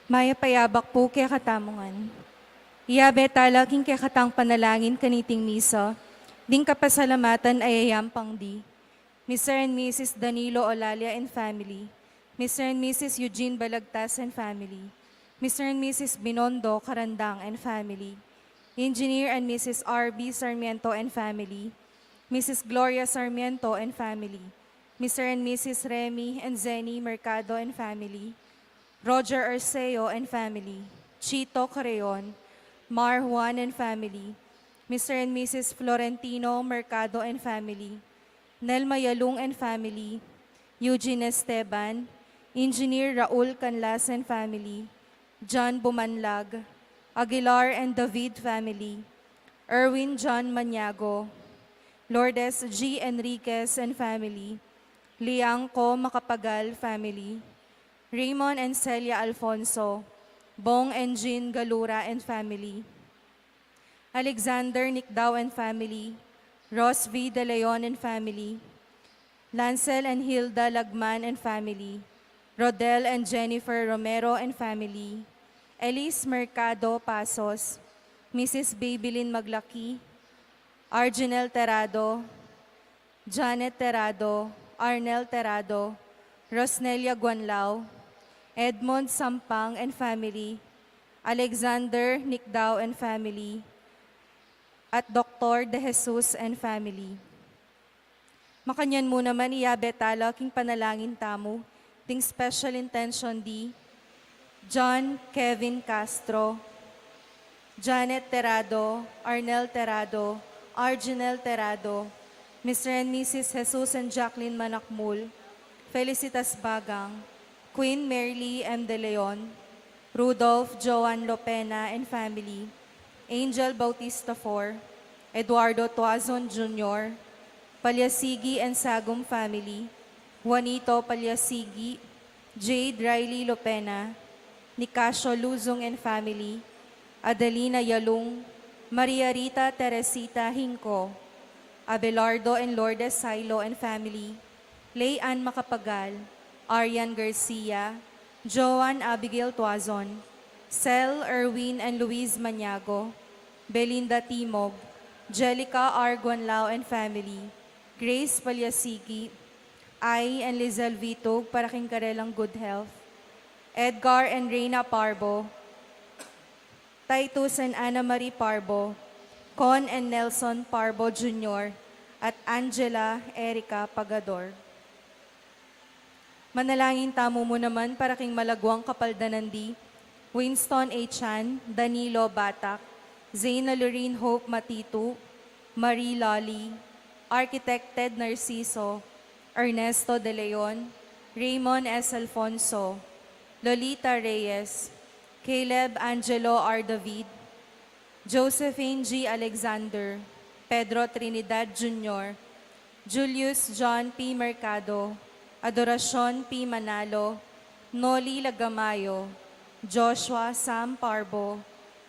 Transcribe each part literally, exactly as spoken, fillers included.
Mayap a abak pu kekatamu ngan. Iyabe tala king kekatang panalangin kaniting misa, ding kapasalamatan a yayampang di Mister and Missus Danilo Olalia and family, Mister and Missus Eugene Balagtas and family, Mister and Missus Binondo Carandang and family, Engineer and Missus R B Sarmiento and family, Missus Gloria Sarmiento and family, Mister and Missus Remy and Zenny Mercado and family, Roger Arceo and family, Chito Carreon, Mar Juan and family, Mister and Missus Florentino Mercado and family, Nelma Yalung and family, Eugene Esteban, Engineer Raul Canlas and family, John Bumanlag, Aguilar and David family, Erwin John Maniago, Lourdes G Enriquez and family, Liangco Macapagal family, Raymond and Celia Alfonso, Bong and Jean Galura and family, Alexander Nicdao and family, Ros V De Leon and family, Lancel and Hilda Lagman and family, Rodel and Jennifer Romero and family, Elise Mercado Pasos, Missus Babylin Maglaki, Arginel Terrado, Janet Terrado, Arnel Terrado, Rosnelia Guanlao, Edmond Sampang and family, Alexander Nicdao and family, at Doctor De Jesus and family. Makanyan mu naman iyabe tala king panalangin tamu ding special intention di John Kevin Castro, Janet Terrado, Arnel Terrado, Arginel Terrado, Mister and Missus Jesus and Jacqueline Manakmul, Felicitas Bagang, Queen Merly M. De Leon, Rudolph Joan Lopena and family, Angel Bautista four, Eduardo Tuazon Junior, Palyasigi and Sagum family, Juanito Palyasigi, Jade Riley Lopena, Nicasio Luzon and family, Adelina Yalung, Maria Rita Teresita Hinco, Abelardo and Lourdes Silo and family, Lay Ann Macapagal, Arian Garcia, Joan Abigail Tuazon, Cel Erwin and Luis Maniago, Belinda Timog, Jelica R. Guanlao and family, Grace Palyasigi, Ai and Lizelle Vitug para king karelang good health, Edgar and Reina Parbo, Titus and Anna Marie Parbo, Con and Nelson Parbo Junior, at Angela Erica Pagador. Manalangin tamu mu naman para king malagwang kapaldanan di Winston A. Chan, Danilo Batak, Zena Lorraine Hope Matitu, Marie Lolly, Architect Ted Narciso, Ernesto De Leon, Raymond S. Alfonso, Lolita Reyes, Caleb Angelo R. David, Josephine G. Alexander, Pedro Trinidad Junior, Julius John P. Mercado, Adoracion P. Manalo, Noli Lagamayo, Joshua Sam Parbo,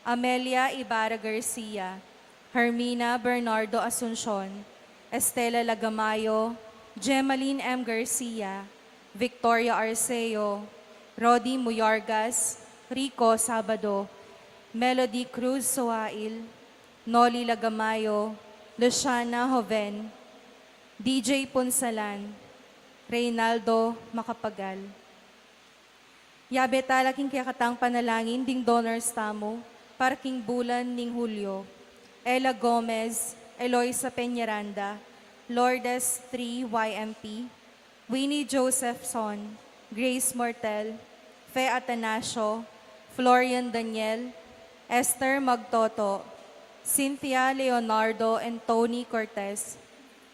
Amelia Ibarra Garcia, Hermina Bernardo Asuncion, Estela Lagamayo, Gemaline M. Garcia, Victoria Arceo, Rodi Muyorgas, Rico Sabado, Melody Cruz Suail, Noli Lagamayo, Luciana Joven, D J Punsalan, Reynaldo Macapagal. Yabe tala king kekatang panalangin ding donors tamu para king bulan ning Hulyo: Ella Gomez, Eloisa Peñaranda, Lourdes three Y M P, Winnie Josephson, Grace Mortel, Fe Atanasio, Florian Daniel, Esther Magtoto, Cynthia Leonardo and Tony Cortez,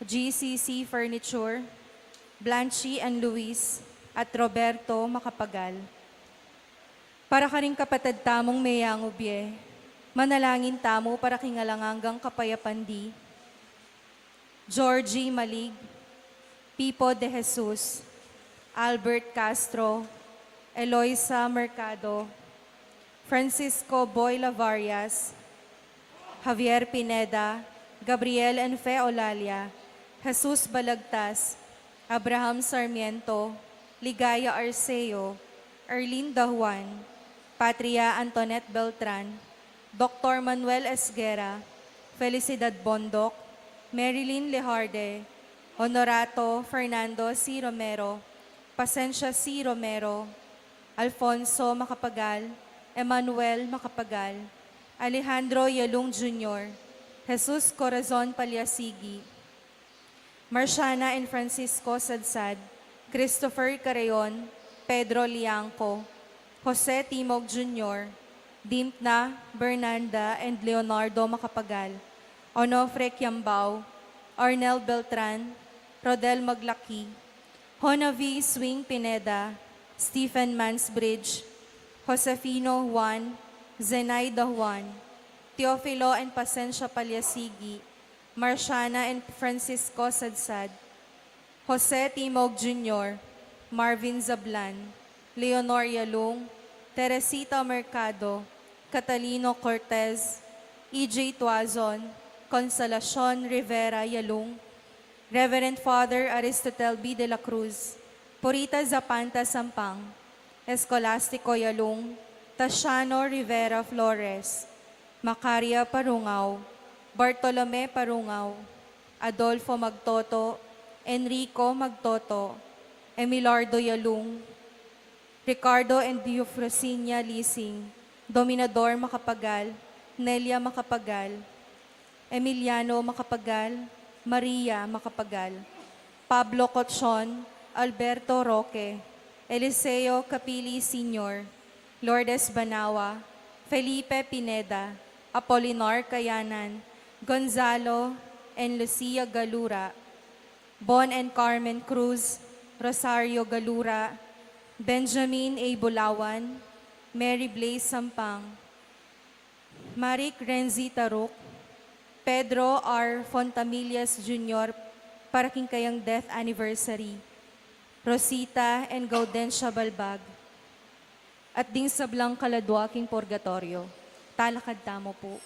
G C C Furniture, Blanchi and Luis, at Roberto Macapagal. Para karing kapatad tamung meyangu bie, manalangin tamu para king alang anggang kapayapan di Georgie Malig, Pipo De Jesus, Albert Castro, Eloisa Mercado, Francisco Boy Lavarias, Javier Pineda, Gabriel and Fe Olalia, Jesus Balagtas, Abraham Sarmiento, Ligaya Arceo, Erlinda Juan, Patria Antoinette Beltran, Doktor Manuel Esguerra, Felicidad Bondoc, Marilyn Lejarde, Honorato Fernando C. Romero, Pasensia C. Romero, Alfonso Macapagal, Emmanuel Macapagal, Alejandro Yalung Junior, Jesus Corazon Paliasigi, Marciana and Francisco Sadsad, Christopher Carreon, Pedro Liangco, Jose Timog Junior, Dimtna, Bernanda and Leonardo Macapagal, Onofre Kiambao, Arnel Beltran, Rodel Maglaki, Honavi Swing Pineda, Stephen Mansbridge, Josefino Juan, Zenaida Juan, Teofilo and Pasensia Paliasigi, Marciana and Francisco Sadsad, Jose Timog Junior, Marvin Zablan, Leonor Yalung, Teresita Mercado, Catalino Cortez, E J Tuazon, Consolacion Rivera Yalung, Reverend Father Aristotel B. de la Cruz, Purita Zapanta Sampang, Escolastico Yalung, Tasiano Rivera Flores, Macaria Parungao, Bartolome Parungao, Adolfo Magtoto, Enrico Magtoto, Emilardo Yalung, Ricardo and Eufrosina Lising, Dominador Macapagal, Nelia Macapagal, Emiliano Macapagal, Maria Macapagal, Pablo Cochon, Alberto Roque, Eliseo Capili Senior, Lourdes Banawa, Felipe Pineda, Apolinar Kayanan, Gonzalo and Lucia Galura, Bon and Carmen Cruz, Rosario Galura, Benjamin A. Bulawan, Mary Blaze Sampang, Maric Renzi Taruc, Pedro R. Fontamillas Junior, para king kayang death anniversary, Rosita and Gaudencia Balbag, at ding sablang kaladwa king purgatoryo. Talakad tamu pu.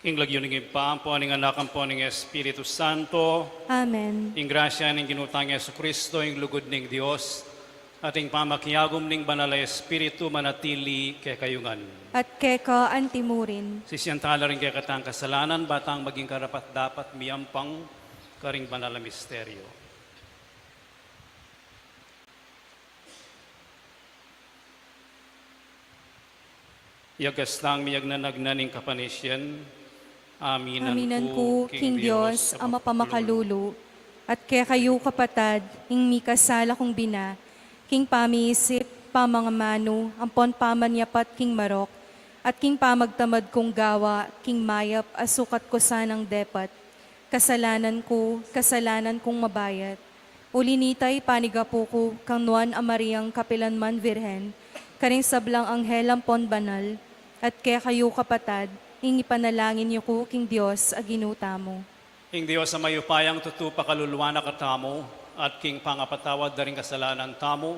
Ing lagyu ning Ibpa, ampo ning Anak, ampo ning Espiritu Santo. Amen. Ing grasya ning Ginu tang Jesucristo, ing lugud ning Dios, at ing pamakiagum ning Banal a Espiritu manatili kekayu ngan. At keka antimurin. Sisian tala ring kekatang kasalanan, ba tang maging karapat-dapat miyampang karing banal a misteryo. Yagas tang miyagnanagnan ning kapanisian, aminan ku king Dios a mapamakalulu, at kekayu kapatad, ing mikasala kung bina, king pamiisip, pamangamanu, ampon pamanyapat king marok, at king pamagtamad kung gawa, king mayap a sukat ku sanang depat. Kasalanan ku, kasalanan kung mabayat. Uli nita ipanigapu ku kang Nuan a Mariang kapilan man Virgen, karing sablang anghel ampon banal, at kekayu kapatad, ing ipanalangin yu ku king Dios a Ginu tamu. Ing Dios a mayupayang tutu pakaluluan na katamu, at king pangapatawad da ring kasalanan tamu,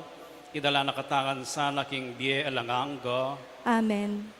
idala na katamu ngan sana king bie alang angga. Amen.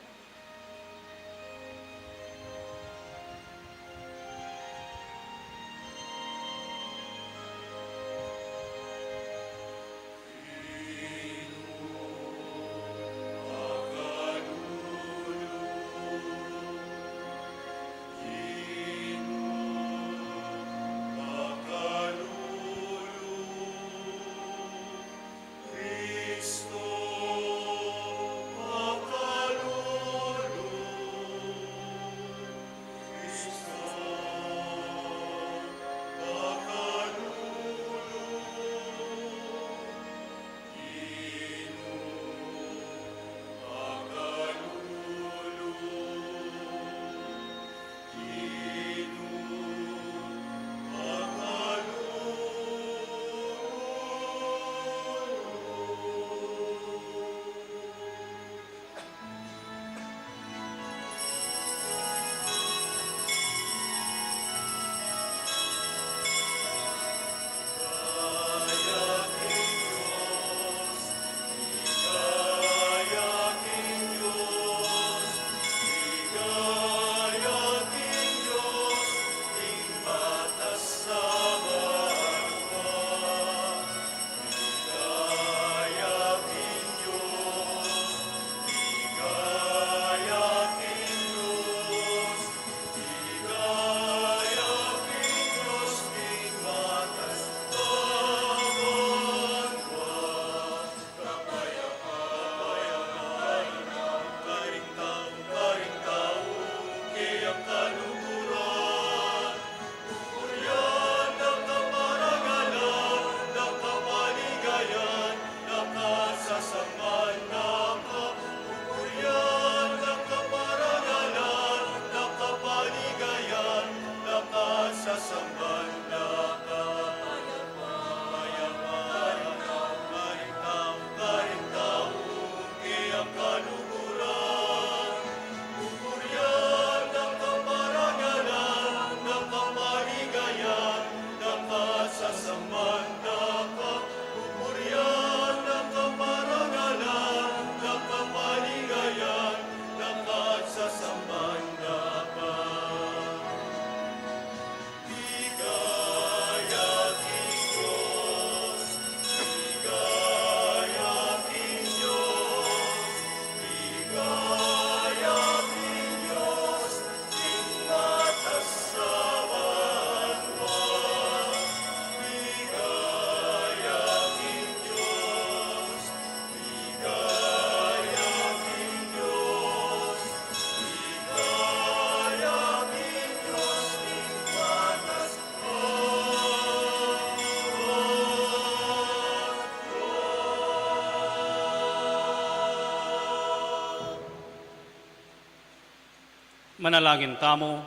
Manalangin tamu.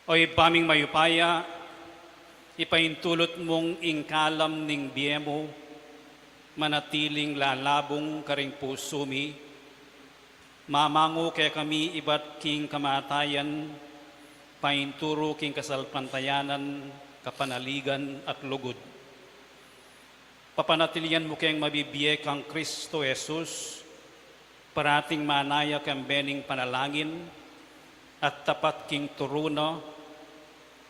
O Ibpa ming mayupaya, ipaintulut mung ing kalam ning bie mu manatiling lalabung karing pusu mi, mamangu kekami ibat king kamatayan, painturu king kasalpantayanan, kapanaligan at lugud. Papanatilian mu keng mabibie kang Kristo Jesus, Parating manaya keng bening panalangin at tapat king turu na,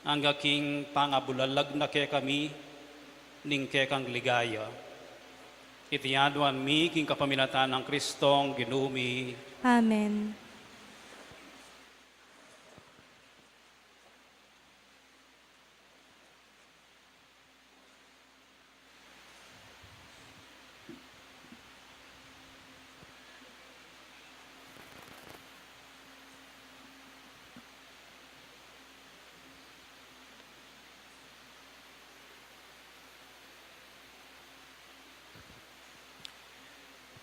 angga king pangabulalag na kekami ning kekang ligaya. Iti aduan mi king kapamilatan nang Kristong Ginu mi. Amen.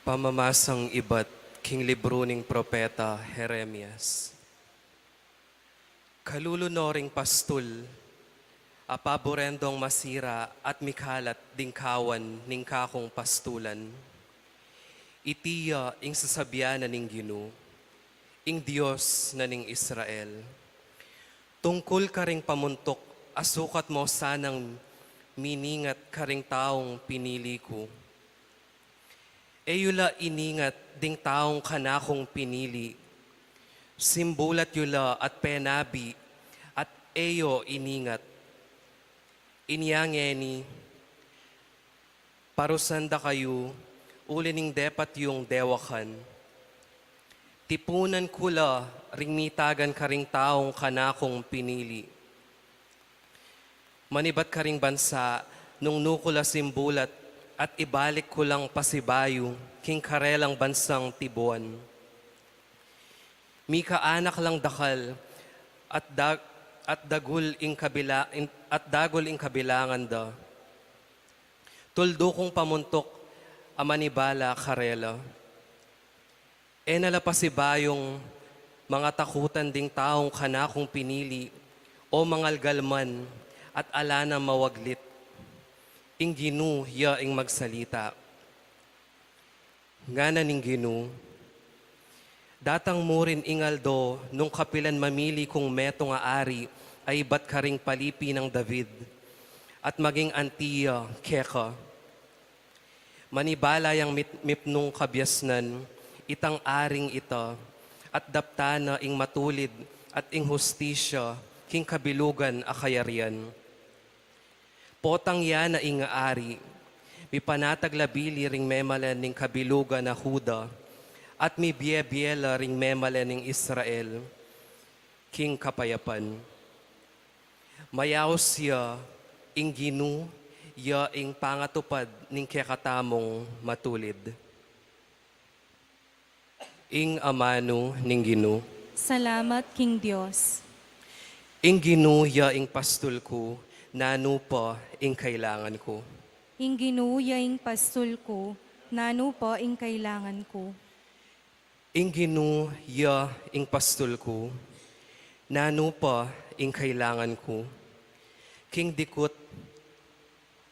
Pamamasang ibat king libru ning propeta Jeremias. Kalulu no ring pastul a paburen dong masira at mikalat ding kawan ning kakung pastulan. Iti ya ing sasabian na ning Ginu, ing Dios na ning Israel: Tungkul karing pamuntuk a sukat mo sanang miningat karing taung pinili ku. E yu la iningat ding taung kanakung pinili. Simbulat yu la at penabi at e yo iningat. Inya ngeni, parusan da kayu uli ning depat yung dewakan. Tipunan ku la ring mitagan karing taung kanakung pinili. Manibat karing bansa, nung nuku la simbulat at ibalik ku lang pasibayu king karelang bansang tibuan. Mikaanak lang dakal at dag-, at dagul ing kabila-, in-, at dagul ing kabilangan da. Tuldu kung pamuntuk a manibala karela. E na la pasibayung mangatakutan ding taung kanakung pinili o mangalgal man at ala nang mawaglit. Ing Ginu ya ing magsalita. Ngana ning Ginu, datang murin ing aldo nung kapilan mamili kung metung a ari a ibat karing palipi nang David, at maging anti ya keka. Manibala yang mit-, mipnung kabiasnan itang aring ita, at daptan na ing matulid at ing hustisya king kabilugan a kayarian. Potang ya na ing ari, mipanatag la bili ring memalen ning kabilugan a Juda, at mibie-bie la ring memalen ning Israel king kapayapan. Mayaus ya, ing Ginu ya ing pangatupad ning kekatamung matulid. Ing amanu ning Ginu. Salamat king Dios. Ing Ginu ya ing pastul ku, nanu pa ing kailangan ku? Ing Ginu ya ing pastul ku, nanu pa ing kailangan ku? Ing Ginu ya ing pastul ku, nanu pa ing kailangan ku? King dikut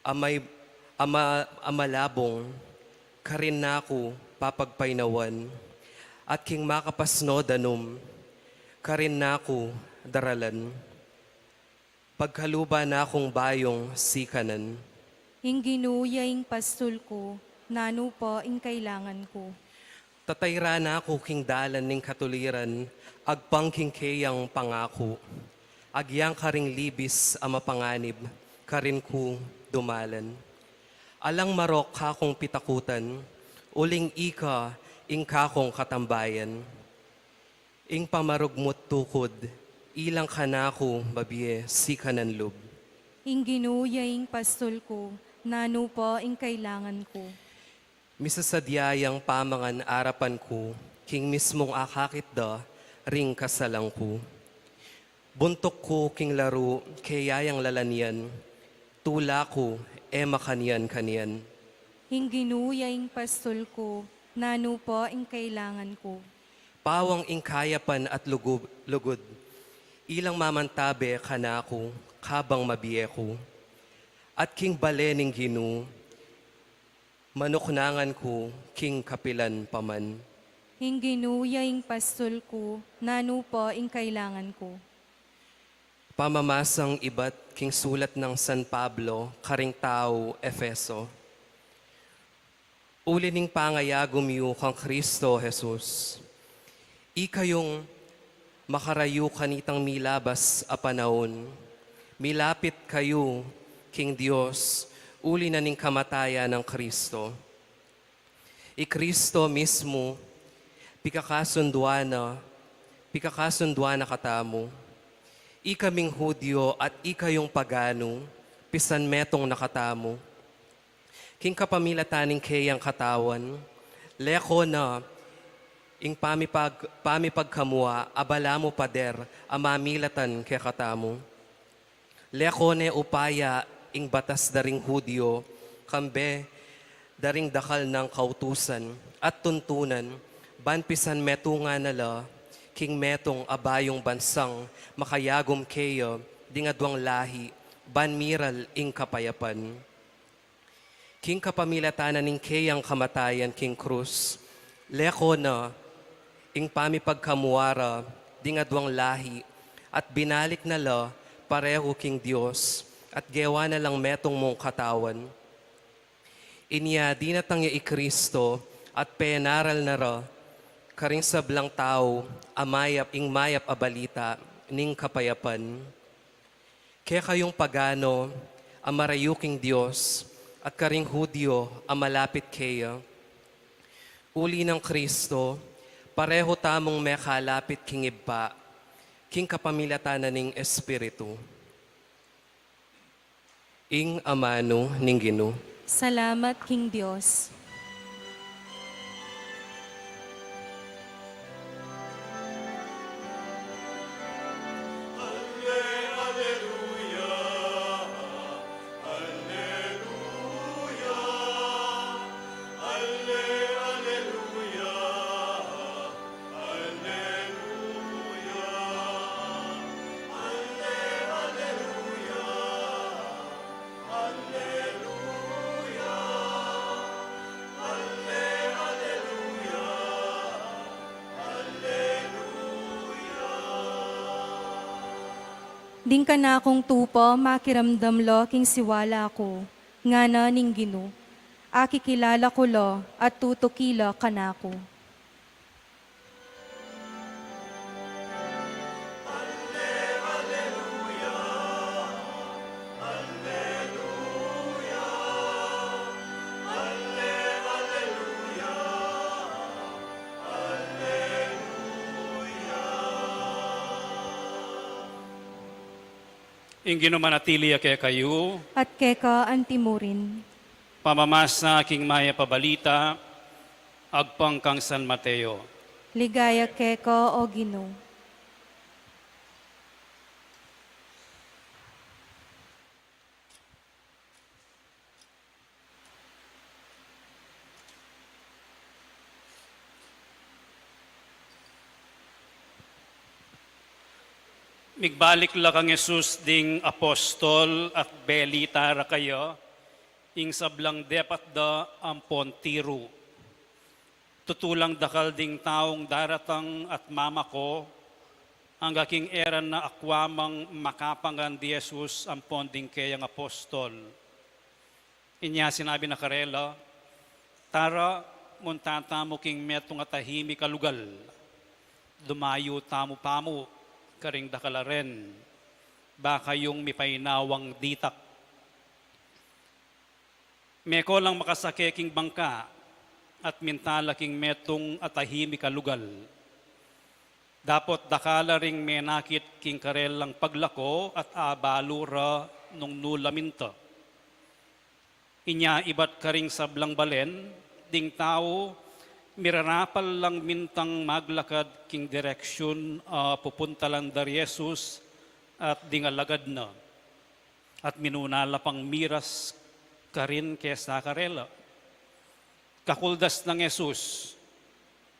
a may-, a ma-, a malabung, karin na ku papagpaynawan, at king makapasno danum, karin na ku daralan. Pagkaluban na kung bayung sikanan. Ing Ginu ya ing pastul ku, nanu pa ing kailangan ku? Tatayran na ku king dalan ning katuliran, agpang king keyang pangaku. Agyang karing libis a mapanganib, karin ku dumalan. Alang marok kakung pitakutan, uling ika ing kakung katambayan. Ing pamarugmut tukud, ilang kanaku mabie sikanan lub. Ing Ginu ya ing pastul ku, nanu pa ing kailangan ku? Misasadya yang pamangan arapan ku, king mismung akakit da ring kasalang ku. Buntuk ku king laru, keya yang lalanyan, tula ku, e makanyan-kanyan. Ing Ginu ya ing pastul ku, nanu pa ing kailangan ku? Pawang ing kayapan at lugub-, lugud, ilang mamantabe kanaku, kabang mabie ku. At king bale ning Ginu, manuknangan ku king kapilan pa man. Ing Ginu ya ing pastul ku, nanu pa ing kailangan ku? Pamamasang ibat king sulat nang San Pablo karing tau Efeso. Uli ning pangayagum yu kang Kristo Jesus, ikayung makarayu kanitang milabas a panaun, milapit kayu king Dios uli na ning kamatayan nang Kristo. I Kristo mismu, pikakasunduan na, pikakasunduan na katamu. Ikaming Judio at ikayung paganu, pisan metung na katamu. King kapamilatan ning keyang katawan, leko na ing pamipag-, pamipagkamua a balamu pader a mamilatan kekatamu. Leko ne upaya ing batas da ring Judio, kambe da ring dakal nang kautusan at tuntunan, ban pisan metungan na la king metung a bayung bansang makayagum keya ding aduang lahi, ban miral ing kapayapan. King kapamilatan na ning keyang kamatayan king krus, leko na ing pamipagkamua ra ding aduang lahi, at binalik na la parehu king Dios, at gewa na lang metung mung katawan. Inya dinatang ya i Kristo, at penaral na ra karing sablang tau a mayap, ing mayap a balita ning kapayapan. Kekayung pagano a marayu king Dios, at karing Judio a malapit keya. Uli nang Kristo, parehu tamung mekalapit king Ibpa, king kapamilatan na ning Espiritu. Ing amanu ning Ginu. Salamat king Dios. Ding kanakung tupa, makiramdam la king siwala ku, ngana ning Ginu. Akikilala ku la at tutuki la kanaku. Ing Ginu manatili ya kekayu. At keka antimurin. Pamamasa king Mayap a Balita agpang kang San Mateo. Ligaya keka, O Ginu. Migbalik la kang Jesus ding apostol at belita ra kaya ing sablang depat da ampon tiru. Tutu lang dakal ding taung daratang at mamako, angga king e ra na akua mang makapangan di Jesus ampon ding keyang apostol. Inya sinabi na karela, "Tara, munta tamu king metung a tahimik a lugal. Dumayu tamu pamu karing dakal a ren, ba kayung mipainawang ditak." Meko lang makasake king bangka at minta la king metung a tahimik a lugal. Dapot dakal la ring menakit king karelang paglako at abalu ra nung nu la minta. Inya ibat karing sablang balen ding tau, mirarapal lang mintang maglakad king direksyun a pupuntalan da ri Jesus at ding alagad na. At minuna la pang miras karin kesa karela. Kakuldas nang Jesus,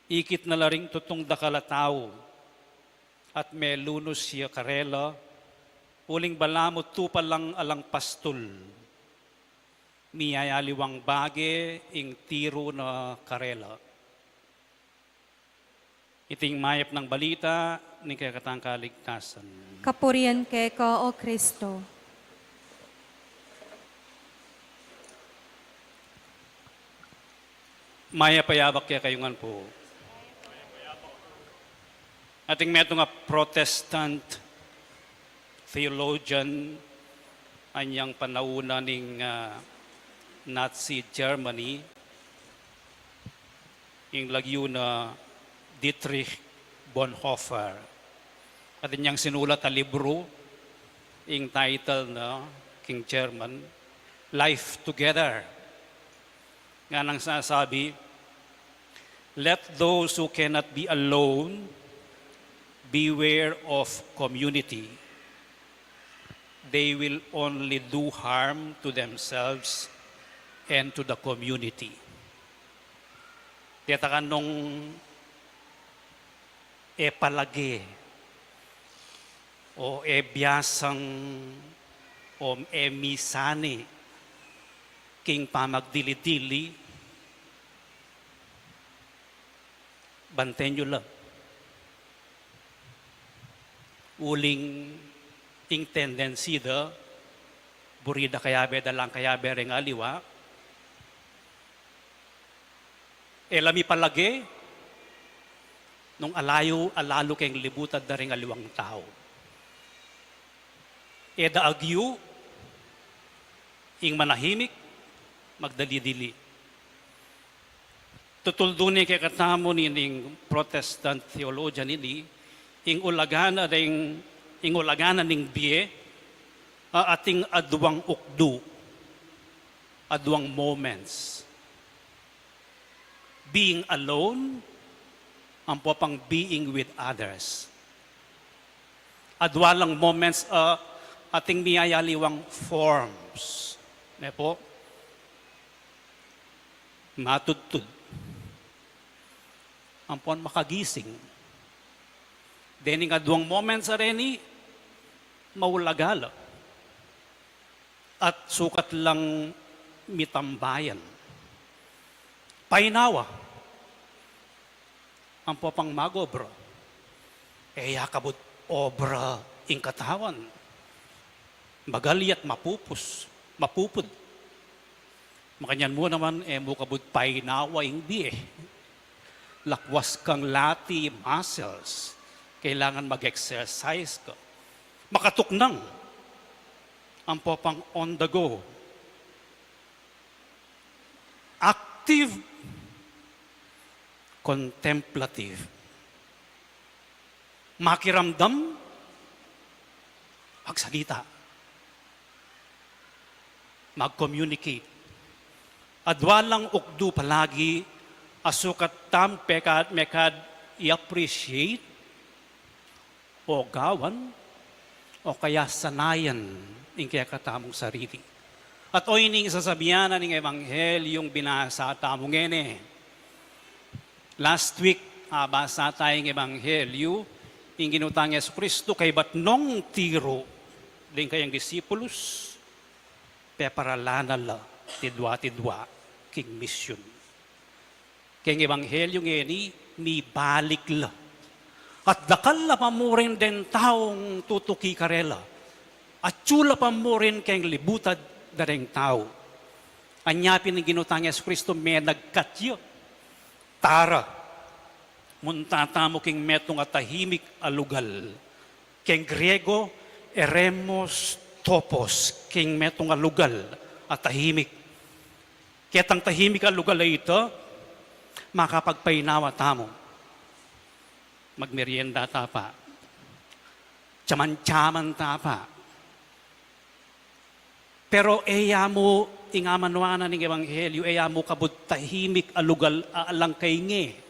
ikit na la ring tutung dakal a tau, at melunus ya karela, uling balamu tupa lang alang pastul. Miyayaliwang bage ing tiru na karela. Iting mayap nang balita ning kekatang kaligtasan. Kapurian keka, O Kristo. Mayap a yabak kekayu ngan pu. Atin metung a Protestant theologian, anyang panaun na ning, ah, Nazi Germany, ing lagyu na Dietrich Bonhoeffer. Atin yang sinulat a libru, ing title na king German, Life Together. Nganang sasabi, "Let those who cannot be alone beware of community. They will only do harm to themselves and to the community." Deta ka nung e palage o e biasang o e misani king pamagdili-dili, banten yu la. Uling ing tendency da, buri da kayabe da lang kayabe reng aliwa, e la mipalage nung alayu, alalu keng libutan da ring aliwang tau. E da agyu ing manahimik, magdali-dili. Tutuldu ne kekatamu nining Protestant theologian ini, ing ulaga na ring, ing ulaga na ning bie, a ating aduang ukdu, aduang moments. Being alone, ampo pang being with others. Adua lang moments, ah, ating miyayaliwang forms. Ne pu? Matudtud. Ampon makagising. Dening aduang moments a reni, maulaga la. At sukat lang mitambayan. Painawa. Ampo pang mag-obra. E ya kabud obra ing katawan. Magalyat, mapupus, mapupud. Makanyan mu naman, e mu kabud painawa ing bie. Lakwas kang lati muscles. Kailangan mag-exercise ka. Makatuknang. Ampo pang on the go. Active, contemplative. Makiramdam, magsalita. Mag-communicate. Adua lang ukdu palagi a sukat tam pekad mekad i-appreciate o gawan, o kaya sanayan ing kekatamung sarili. At o ining sasabian na ning Ebanghelyung binasa tamu ngeni. Last week, a, basa taya ing Ebanghelyu, ing Ginu tang Jesucristo kaybat nong tiru ding kayang disipulus, peparalanan la tidua-tidua king misyun. Keng Ebanghelyu ngeni, mibalik la. At dakal la pa murin deng taung tutuki karela. Atyu la pa murin keng libutad da reng tau. Anya pin ing Ginu tang Jesucristo menagkat ya. Tara, munta tamu king metung a tahimik a lugal. Keng Griego, eremos topos, king metung a lugal a tahimik. Ketang tahimik a lugal a ita, makapagpainawa tamu. Magmerienda ta pa. Tsaman-tsaman ta pa. Pero e ya mu, ing amanuan na ning Ebanghelyu, e ya mu kabud tahimik a lugal a alang kainge.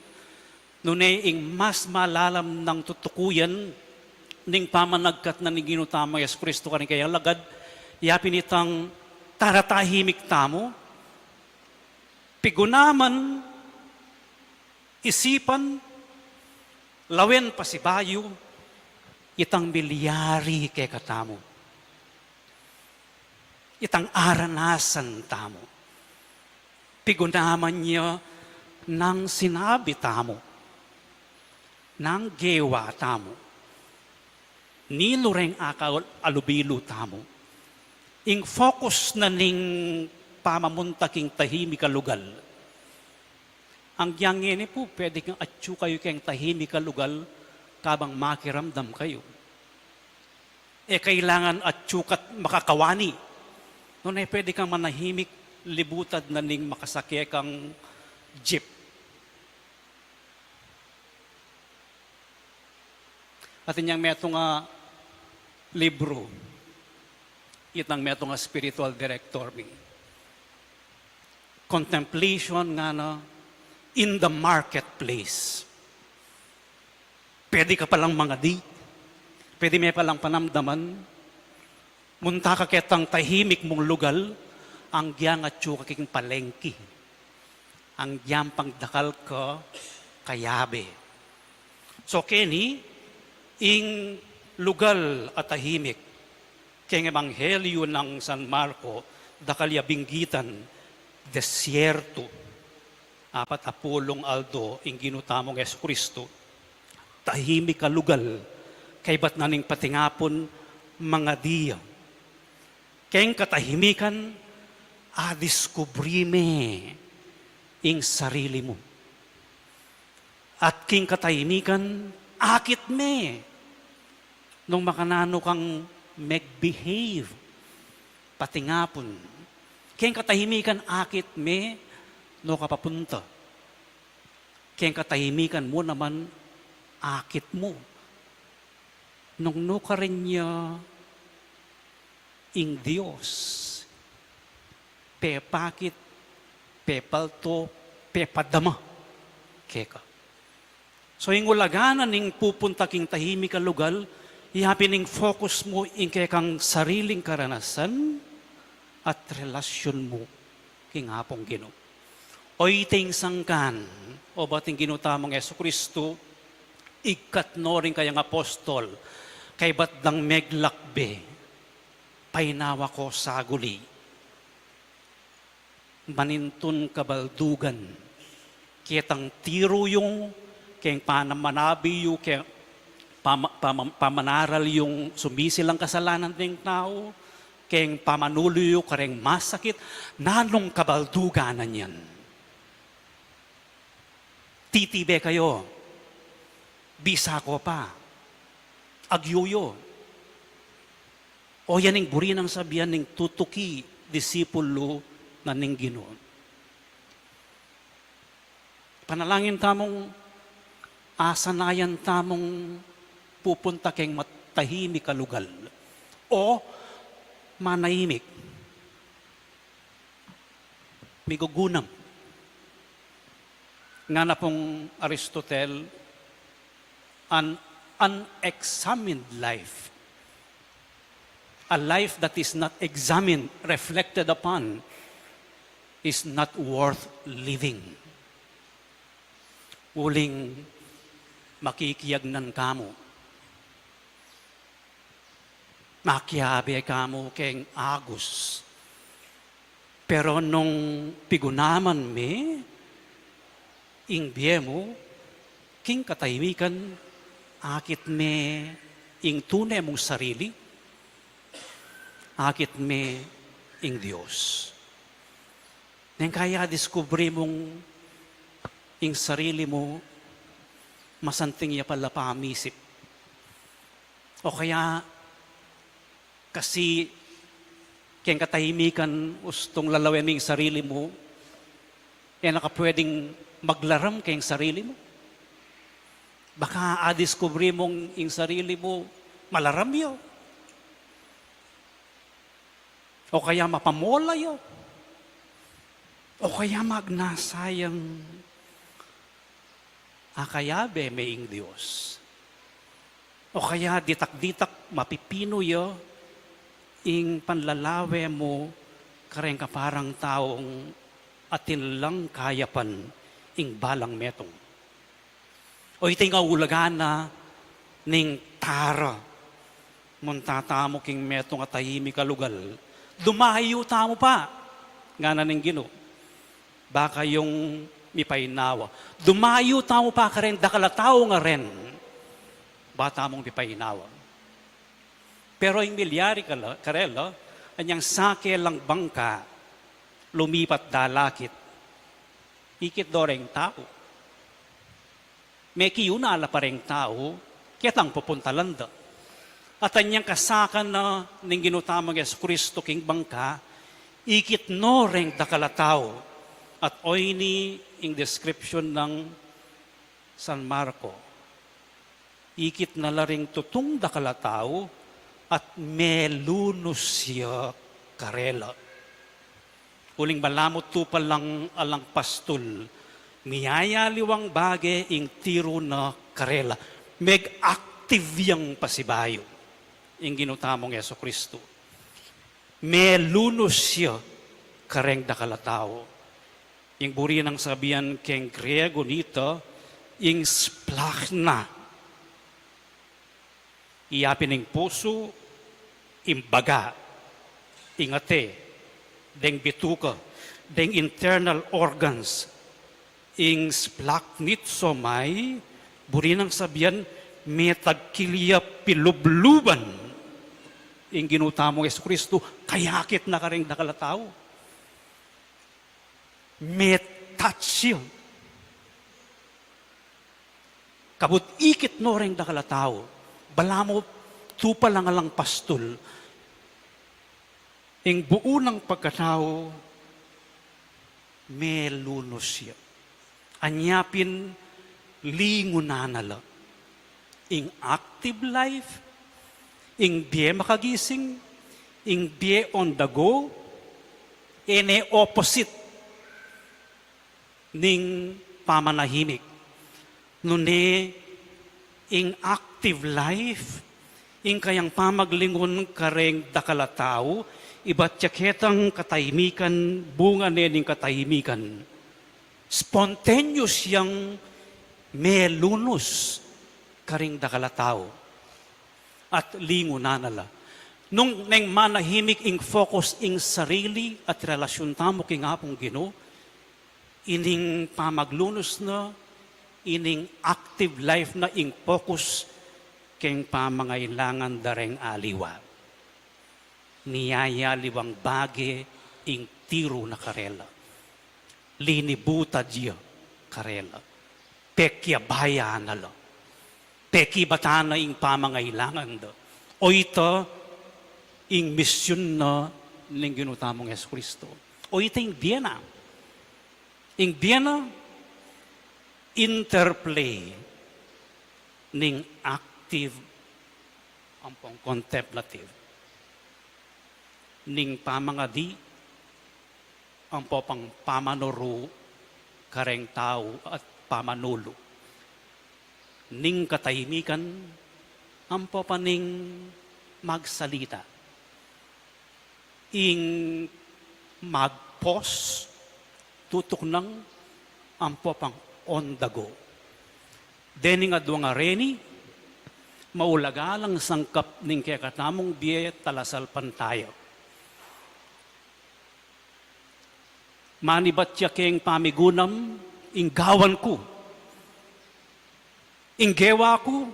Nune ing mas malalam nang tutukuyan ning pamanagkat na ning Ginu tamung Jesucristo karing kayang lagad, ya pin itang tara tahimik tamu, pigunaman, isipan, lawen pasibayu, itang milyari kekatamu. Itang aranasan tamu. Pigunaman ya nang sinabi tamu, nang gewa tamu, nilu reng akal alubilu tamu. Ing focus na ning pamamunta king tahimik a lugal. Ang giyang ngeni pu, pwede kang atyu kayu keng tahimik a lugal kabang makiramdam kayu. E kailangan atyu ka't makakawani. Nune pwede kang manahimik libutad na ning makasake kang jeep. Atin yang metung a libru, itang metung a spiritual director mi. Contemplation ngana in the marketplace. Pwede ka palang mangadi, pwede me palang panamdaman, munta ka ketang tahimik mung lugal, ang giyang atyu ka king palengki, ang giyang pangdakal ka kayabe. So, keni, ing lugal a tahimik, keng Ebanghelyo nang San Marco, dakal ya binggitan, desierto. Apat a pulung aldo ing Ginu tamung Jesucristo. Tahimik a lugal, kaybat na ning patingapun mangadi ya. Keng katahimikan, adiskubri me ing sarili mu. At king katahimikan, akit me nung makananu kang mag-behave, patingapun. Keng katahimikan, akit me nu ka papunta. Keng katahimikan mu naman, akit mu nung nu karin ya ing Dios pepakit, pepalto, pepadama keka. So, ing ulaga na ning pupunta king tahimik a lugal, ya pin ing focus mu ing kekang sariling karanasan at relasyon mu king Apung Ginu. Oyting sangkan, obat ing Ginu tamung Jesucristo, ikatno ring kayang apostol, kaybat dang meglakbe, painawa ko saguli. Manintun kabaldugan ketang tiru yu, keng panamanabi yu, keng pama-, pama-, pamanaral yung sumisilang kasalanan deng tau, keng pamanulu yu kareng masakit, nanung kabaldugan na niyan? Titibe kayo, bisa ko pa, agyu yu. O yan ing buri nang sabian ning tutuki disipulu na ning Ginu. Panalangin tamung asanayan tamung pupunta keng matahimik a lugal. O manahimik. Migugunam. Ngana pung Aristotle, an unexamined life, a life that is not examined, reflected upon, is not worth living. Uling makikiagnan ka mu. Makiabe ka mu keng agus. Pero nung pigunaman me ing bie mu, king katahimikan, akit me ing tune mung sarili, akit me ing Dios. Neng kaya diskubri mung ing sarili mu, masanting ya pala pamisip. O kaya, kasi keng katahimikan, ustung lalawen ing sarili mu, e na ka pwedeng maglaram keng sarili mu. Baka adiskubri mung ing sarili mu, malaram ya. O kaya mapamola ya. O kaya magnasayang akayabe me ing Dios. O kaya ditak-ditak mapipinu ya ing panlalawe mu kareng kaparang taung atin lang kayapan ing balang metung. O iti nga ulaga na ning tara, munta tamu king metung a tahimik a lugal. Dumayu tamu pa, ngana ning Ginu. Ba kayung mipainawa. Dumayu tamu pa kareng dakal a tau ngaren. Ba tamung mipainawa. Pero ing milyari kala-, karela, anyang sake lang bangka, lumipat dalakit. Ikit do reng tau. Mekiuna la pa reng tau ketang pupuntalan da. At anyang kasakan na ning Ginu tamung Jesucristo king bangka, ikit no reng dakal a tau. At oyni ing description nang San Marco. Ikit na la ring tutung dakal a tau at melunus ya karela. Uling balamu tupa lang alang pastul, miyayaliwang bage ing tiru na karela. Meg-active yang pasibayu ing Ginu tamung Jesucristo. Melunus ya kareng dakal a tau. Ing buri nang sabian keng Griego nita, ing splachna. Iya pin ing pusu, ing baga, ing ate, deng bituka, deng internal organs. Ing splachnizo mai, buri nang sabian, metagkil ya pilubluban ing Ginu tamung Jesucristo, kayakit na kareng dakal a tau. Metouch ya. Kabud ikit no reng dakal a tau, balamu tupa lang alang pastul, ing buu nang pagkatau melunus ya. Anya pin lingunan na la. Ing active life, ing bie makagising, ing bie on the go, e ne opposite ning pamanahimik. Nune ing active life, ing kayang pamaglingun kareng dakal a tau, ibat ya ketang katahimikan, bunga ne ning katahimikan. Spontaneous yang melunus kareng dakal a tau. At lingunan na la. Nung neng manahimik ing focus ing sarili at relasyun tamu king Apung Ginu, ining pamaglunus na, ining active life na ing focus keng pamangailangan da reng aliwa. Miyayaliwang bage ing tiru na karela. Linibutad ya karela. Pekyabayan na la. Pekibatan na ing pamangailangan da. Oyta ing misyun na ning Ginu tamung Jesucristo. Oyta ing bie na. Ing bie na, interplay ning active ampong contemplative, ning pamangadi ampo pang pamanuru kareng tau at pamanulu, ning katahimikan ampo pa ning magsalita. Ing mag-pause, tutuknang ampo pang on the go. Dening aduang a reni, maulaga lang sangkap ning kekatamung bie talasalpantaya. Manibat ya keng pamigunam, ing gawan ku, ing gewa ku,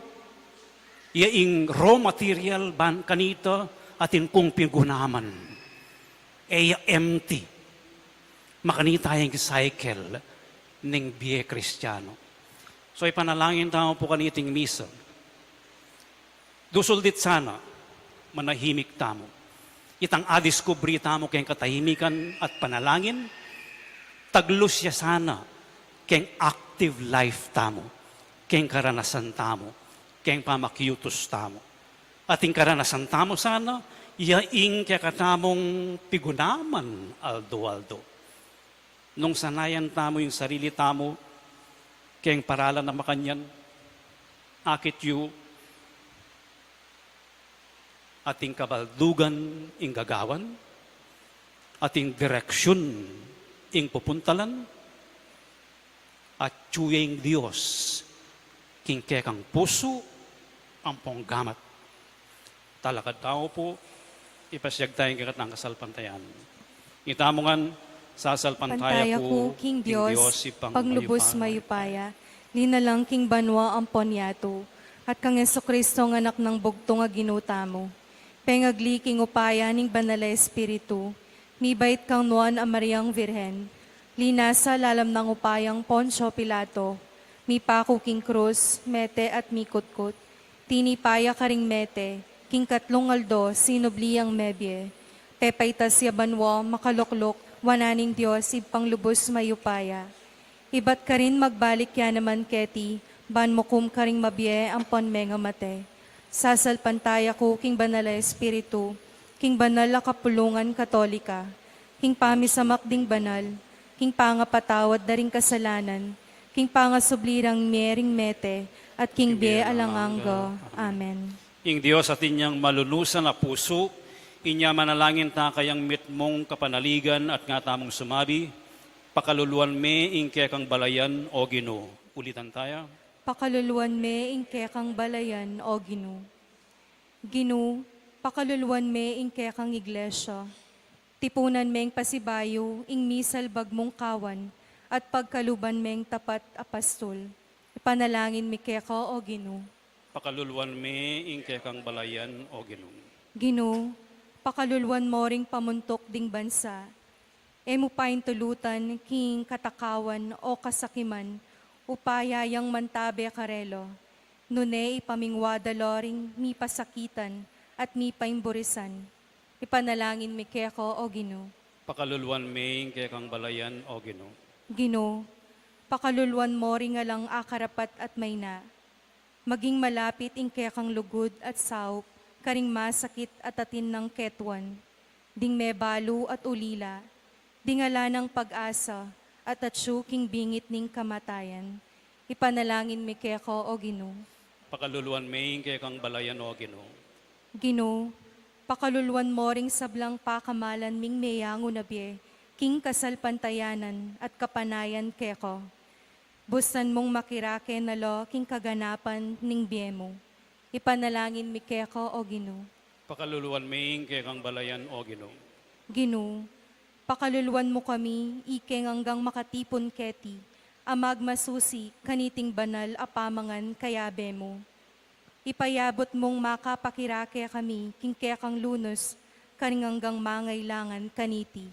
ya ing raw material ban kanita atin kung pigunaman. E ya empty. Makanita yang cycle ning bie Kristiano. So, ipanalangin tamu pu kaniting misa. Dusul dit sana, manahimik tamu. Itang adiskubri tamu keng katahimikan at panalangin, taglus ya sana keng active life tamu, keng karanasan tamu, keng pamakiutus tamu. At ing karanasan tamu sana, ya ing kekatamung pigunaman aldo-aldo. Nung sanayan tamu ing sarili tamu keng paralan a makanyan, akit yu ating kabaldugan ing gagawan, ating direksyun ing pupuntalan, atyu ya ing Dios king kekang pusu ampong gamat. Talakad tamu pu, ipasiag taya ing kekatang kasalpantayanan. Itamu ngan, sasalpantaya ku king Dios, Ibpang lubus mayupaya, linalang king banua ampon yatu, at kang Jesucristo a Anak nang bugtung a Ginu tamu, pengagli king upaya ning Banal a Espiritu, mibait kang Nuan a Mariang Virgen, Linasa lalam nang upayang Poncio Pilato, mipaku king krus, mete at mikutkut. Tinipa ya karing mete, king katlung aldo sinubli yang mebie. Pepaitas ya banua, makalukluk wanan ning Dios Ibpang lubus mayupaya. Ibat karin magbalik ya naman keti, ban mukum karing mabie ampon mengamate. Sasalpantaya ku king Banal a Espiritu, king banal a kapulungan Katolika, king pamisamak ding banal, king pangapatawad da ring kasalanan, king pangasubli rang mie ring mete, at king bie alang angga. Amen. Ing Dios atin yang malunusan a pusu, inya manalangin ta kayang mitmung kapanaligan at nga tamung sumabi, pakaluluan me ing kekang balayan, O Ginu. Ulitan taya. Pakaluluan me ing kekang balayan, O Ginu. Ginu, pakaluluan me ing kekang iglesia. Tipunan meng pasibayu ing misalbag mung kawan, at pagkaluban meng tapat a pastul. Ipanalangin mi keka, O Ginu. Pakaluluan me ing kekang balayan, O Ginu. Ginu, pakaluluan mo ring pamuntuk ding bansa. E mu paintulutan king katakawan o kasakiman, upaya yang mantabe karela. Nune ipamingwa da lo ring mipasakitan at mipaimburisan. Ipanalangin mi keka, O Ginu. Pakaluluan me ing kekang balayan, O Ginu. Ginu, pakaluluan mo ring alang akarapat at maina. Maging malapit ing kekang lugud at saup karing masakit at atin nang ketuan, ding mebalu at ulila, ding ala nang pag-asa at atsu king bingit ning kamatayan. Ipanalangin mi keka, O Ginu. Pakaluluan me ing kekang balayan, O Ginu. Ginu, pakaluluan mo ring sablang pakamalan ming meyangu na bie king kasalpantayanan at kapanayan keka. Bustan mung makirake na lo king kaganapan ning bie mu. Ipanalangin mi keka, O Ginu. Pakaluluan me ing kekang balayan, O Ginu. Ginu, pakaluluan mu kami, ikeng anggang makatipun keti, a magmasusi kaniting banal a pamangan kayabe mu. Ipayabut mung makapakirake kami king kekang lunus karing anggang mangailangan kaniti.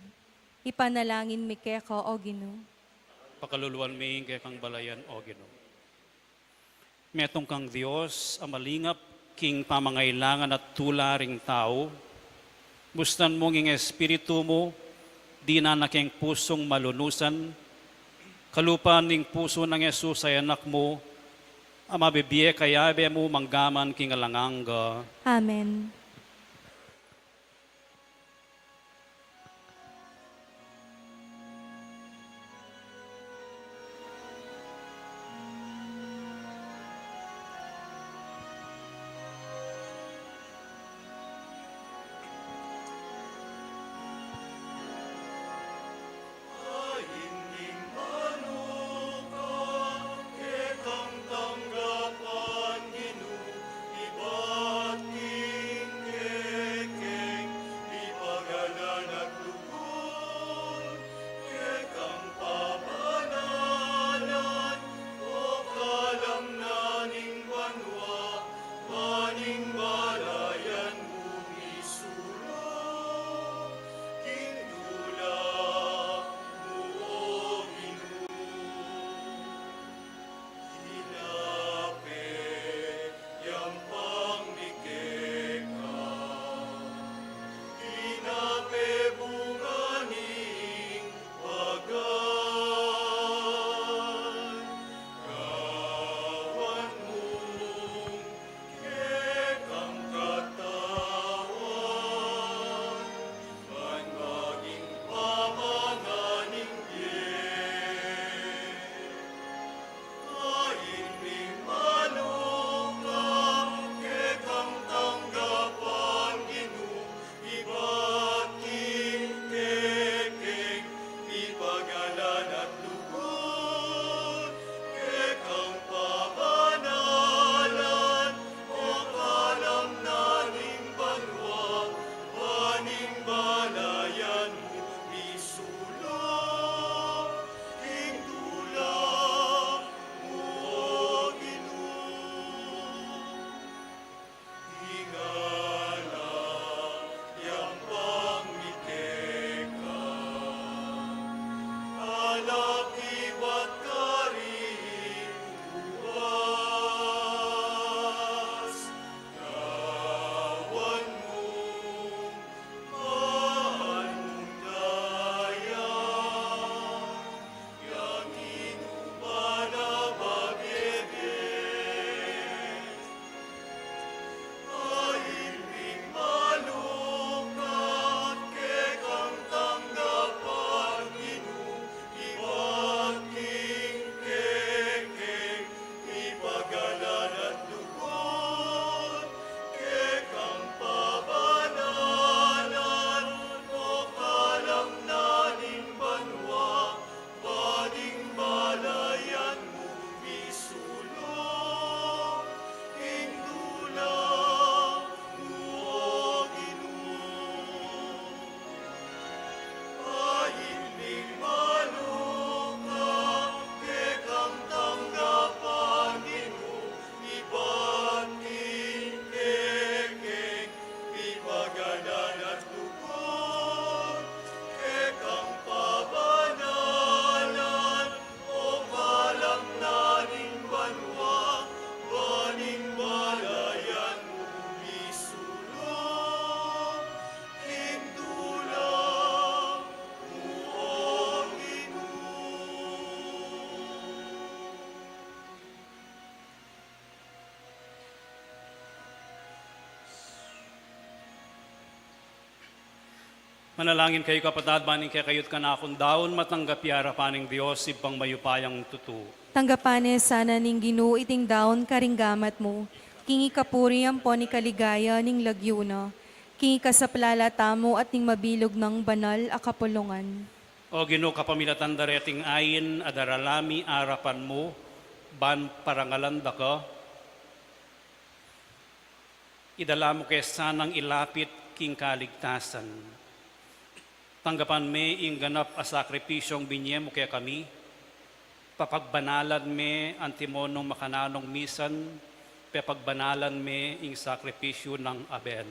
Ipanalangin mi keka, O Ginu. Pakaluluan me ing kekang balayan, O Ginu. Metung kang Dios a malingap king pamangailangan at tula ring tau, bustan mung ing Espiritu mu dinan na keng pusung malunusan, kalupa ning pusu nang Jesus a Anak mu, a mabibie kayabe mu manggaman king alang angga. Amen. Manalangin kayu, kapatad, ban ing kekayu't kanakung daun matanggap ya arapan ning Dios, Ibpang mayupayang tutu. Tanggapan ne sana ning Ginu iting daun karing gamat mu, king ikapuri ampon ikaligaya ning lagyu na, king ikasaplala tamu at ning mabilug nang banal a kapulungan. O Ginu, kapamilatan da reting ain a darala mi arapan mu, ban parangalan da ka, idala mu ke sanang ilapit king kaligtasan. Tanggapan me ing ganap a sakripisyung binye mu kekami, papagbanalan me antimo nung makananung misan pepagbanalan me ing sakripisyu nang Abel.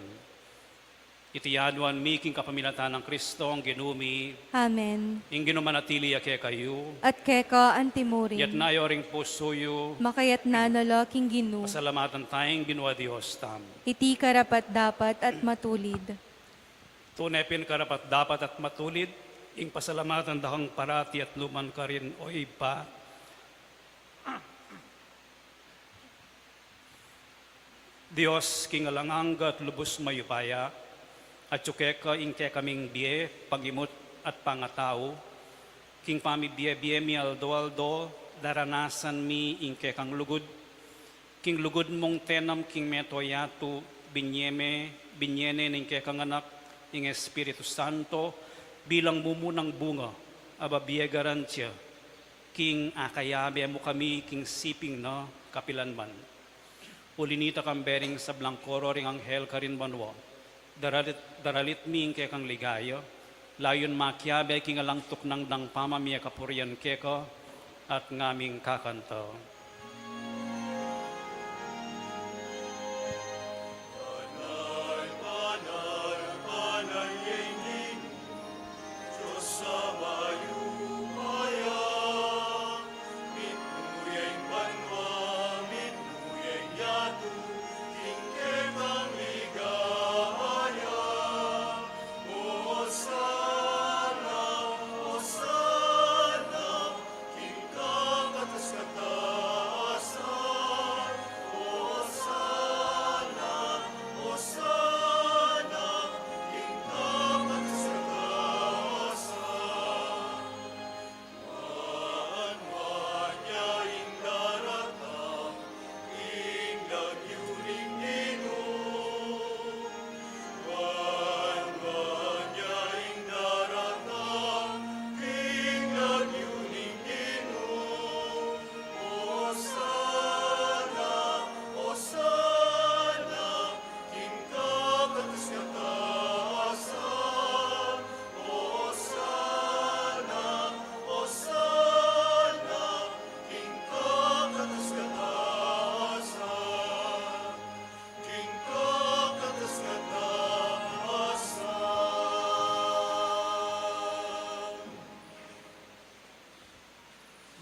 Iti yanuan mi king kapamilatan nang Kristong Ginu mi. Amen. Ing Ginu manatili ya kekayu. At keka antimurin. Yatna yu ring pusu yu. Makayatna na la king Ginu. Pasalamatan taya ing Ginu a Dios tamu. Iti karapat-dapat at matulid. Tune pin karapat-dapat at matulid ing pasalamatan da kang parati at nu man karin, O Ibpa. Dios, king alang angga at lubus mayupaya, atyu keka ing kekaming bie, pagimut at pangatau, king pamibie-bie mi aldo-aldo, daranasan mi ing kekang lugud, king lugud mung tenam king meto yatu, binye me, binye ne ning kekang Anak, ing Espiritu Santo, bilang mumunang bunga, a babie garantia, king akayabe mu kami king siping na kapilanman. Uli nita, kambe ring sablang koro ring anghel karin banua, daralit, daralit mi ing kekang ligaya, layun makiabe king alang tuknang dang pamamie kapurian keka, at ngaming kakanta.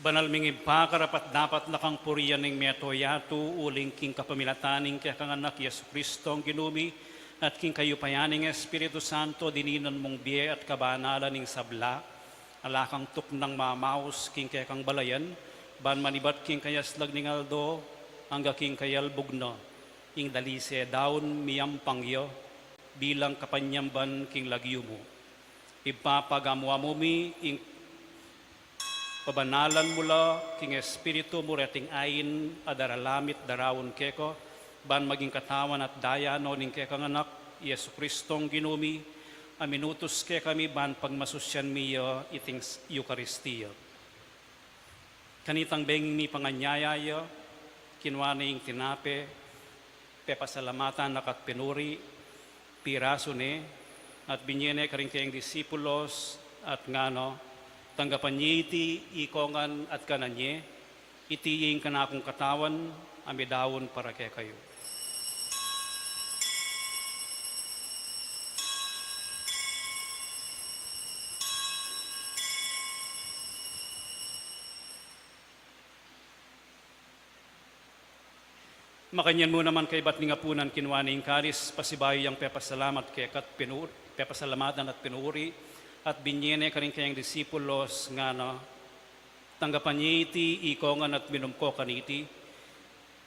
Banal ming Ibpa, karapat-dapat na kang purian ing meto yatu, uling king kapamilatan ning kekang Anak, Jesu-Kristong Ginu mi, at king kayupayan ning Espiritu Santo, dininan mung bie at kabanalan ning sabla, ala kang tuknang mamaus king kekang balayan, ban manibat king kayaslag ning aldo, angga king kayalbug na, ing dalise daun miyampang ya, bilang kapanyamban king lagyu mu. Ibpa, pagamu-amu mi ing pabanalan mu la king Espiritu mu reting ain a darala mi't daraun keka, ban maging katawan at daya no ning kekang Anak, Jesu-Kristong Ginu mi, a minutus kekami ban pagmasusyan mi ya iting s-, Eukaristia. Kanitang benging mipanganyaya ya, kinua ne ing tinape, pepasalamatan na ka't pinuri, pirasu ne, at binye ne karing kayang disipulos, at ngana, tanggapan ye iti ikongan at kanan ye, iti ing kanakung katawan, a midaun para kekayu. Makanyan mu naman kaybat ning apunan, kinua ne ing kalis, pasibayu yang pepasalamat keka at pinu-, pepasalamatan at pinuri, at binye ne karing kayang disipulos, ngana, tanggapan ye iti ikongan at minum ko kaniti,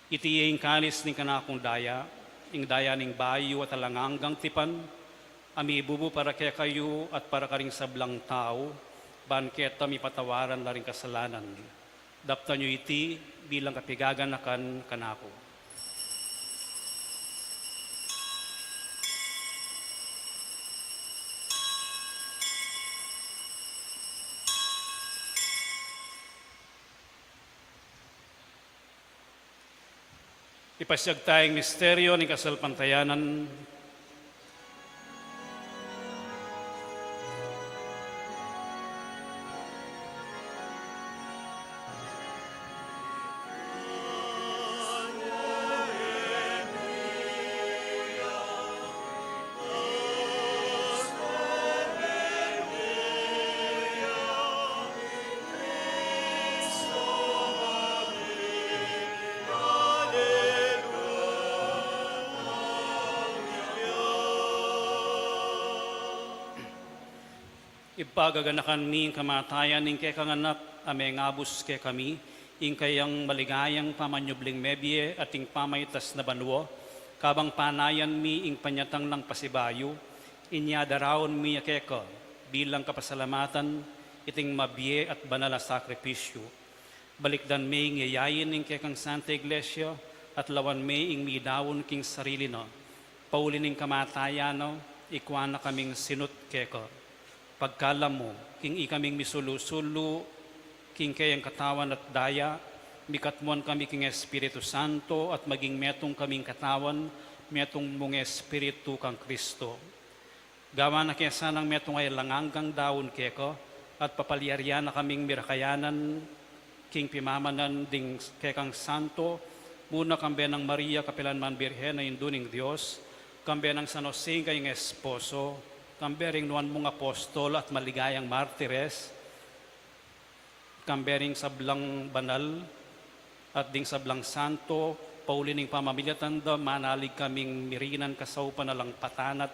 iti ye ing kalis ning kanakung daya, ing daya ning bayu at alang anggang tipan, a mibubu para kekayu at para karing sablang tau, ban keta mipatawaran la ring kasalanan. Daptan yu iti bilang kapigaganakan kanaku. Ipasiag taya ing misteryo ning kasalpantayanan. Ibpa, gaganakan mi ing kamatayan ning kekang Anak a mengabus kekami, ing kayang maligayang pamanyubling mebie at ing pamaitas na banua, kabang panayan mi ing panyatang nang pasibayu, inya daraun mi ya keka bilang kapasalamatan iting mabie at banal a sakripisyu. Balikdan me ing yayain ning kekang Santa Iglesia at lawan me ing midaun king sarili na. Pauli ning kamatayan na, ikua na kaming sinut keka. Pagkalam mu, king ikaming misulu-sulu king keyang katawan at daya, mikatmuan kami king Espiritu Santo at maging metung kaming katawan, metung mung Espiritu kang Kristo. Gawan na ke sanang metung a alang anggang daun keka, at papalyarian na kaming mirakayanan king pimamanan ding kekang santo, muna kambe nang Maria kapilan man Birhen a Indu ning Dios, kambe nang San Jose ing kayang esposo, kambe ring nuan mung apostol at maligayang martires, kambe ring sablang banal at ding sablang santo, pauli ning pamamilatan da, manalig kaming mirinan kasaupan alang patanat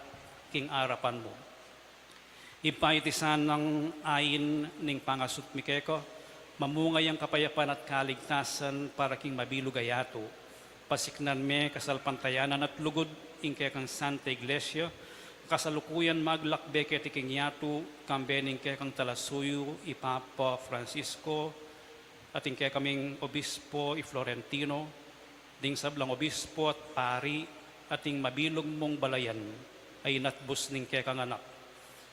king arapan mu. Ibpa, iti sanang ain ning pangasut mi keka, mamunga yang kapayapan at kaligtasan para king mabilug a yatu. Pasiknan me kasalpantayanan at lugud ing kekang Santa Iglesia, kasalukuyan maglakbe keti king yatu, kambe ning kekang talasuyu i Papa Francisco, at ing kekaming Obispo i Florentino, ding sablang obispo at pari, at ing mabilug mung balayan a inatbus ning kekang Anak.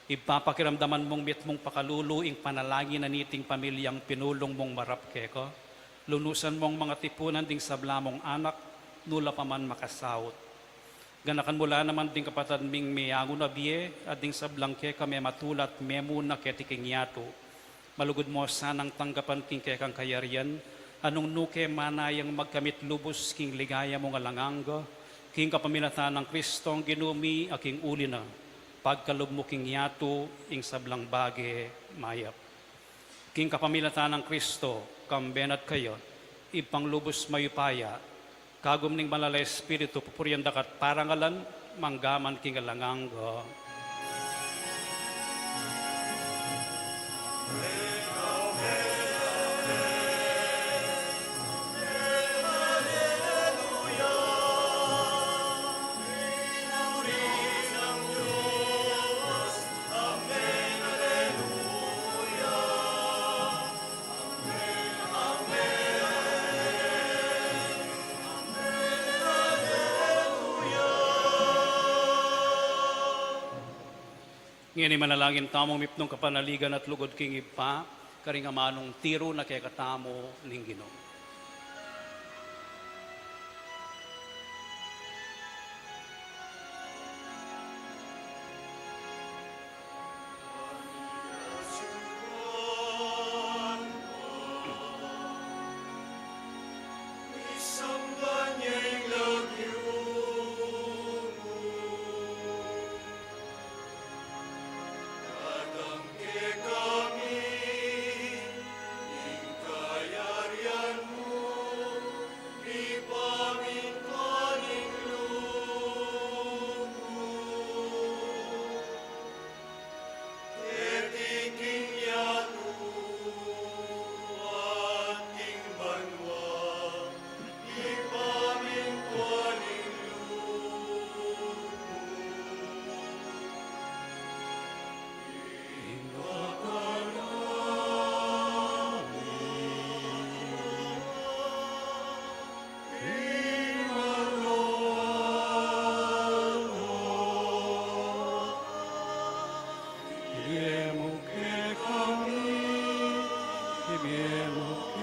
Ibpa, pakiramdaman mung mitmung pakalulu ing panalangin na niting pamilyang pinulung mung marap keka. Lunusan mung mangatipunan ding sabla mung anak, nu la pa man makasaut. Ganakan mu la naman ding kapatad ming meangu na bie, at ding sablang keka mematula at memuna keti king yatu. Malugud mu sanang tanggapan king kekang kayarian, a nung nu ke manayang magkamit lubus king ligaya mung alang angga, king kapamilatan nang Kristong Ginu mi a king uli na, pagkalub mu king yatu ing sablang bage mayap. King kapamilatan nang Kristo, kambe na at kaya, Ibpang lubus mayupaya, kagum ning Banal a Espiritu, pupurian da ka at parangalan, mangga man king alang angga. Ngeni manalangin tamung mipnung kapanaligan at lugud king Ibpa, karing amanung tiru na kekatamu ning Ginu.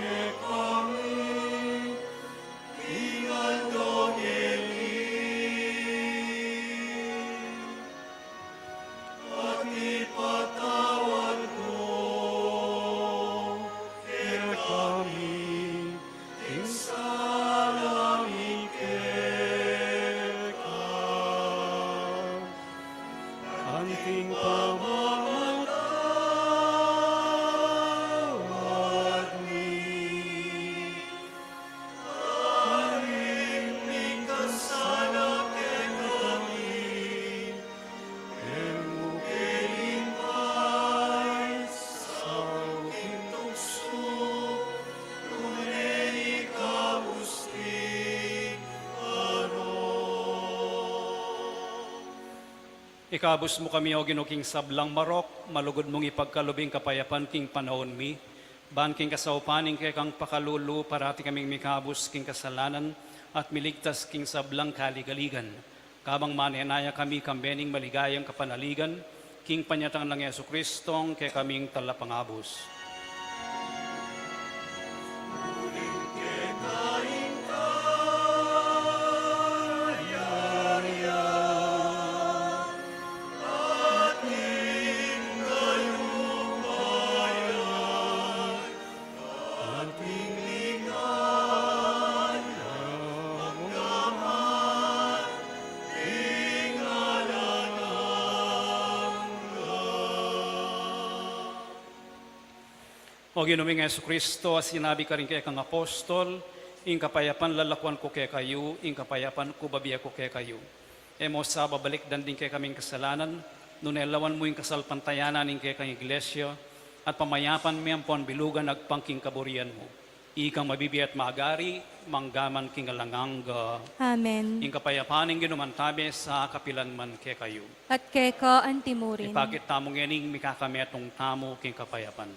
Kekami, king aldo ngeni, at ipatawad mu kekami ing sala mi keka, anti ing pamamatawad mi karing mikasala kekami, e mu ke limpay saul king tuksu, nune ikabus ing marok. Ikabus mu kami, O Ginu, king sablang marok, malugud mung ipagkalub ing kapayapan king panaun mi, ban king kasaupan ning kekang pakalulu, parati kaming mikabus king kasalanan at miligtas king sablang kaligaligan. Kabang manenaya kami kambe ning maligayang kapanaligan, king panyatang nang Jesucristong kekaming Talapangabus. O Ginu ming Jesucristo, a sinabi karing kekang apostol, ing kapayapan lalakuan ku kekayu, ing kapayapan ku bibie ku kekayu. E mu sa babalikdan ding kekaming kasalanan, nune lawan mu ing kasalpantayanan ning kekang Iglesia, at pamayapan me ampon bilugan agpang king kaburian mu. Ikang mabibie at magari, mangga man king alang angga. Amen. Ing kapayapan ning Ginu mantabe sa kapilan man kekayu. At keka anti mu rin. Ipakit tamu ngening mikakametung tamu king kapayapan.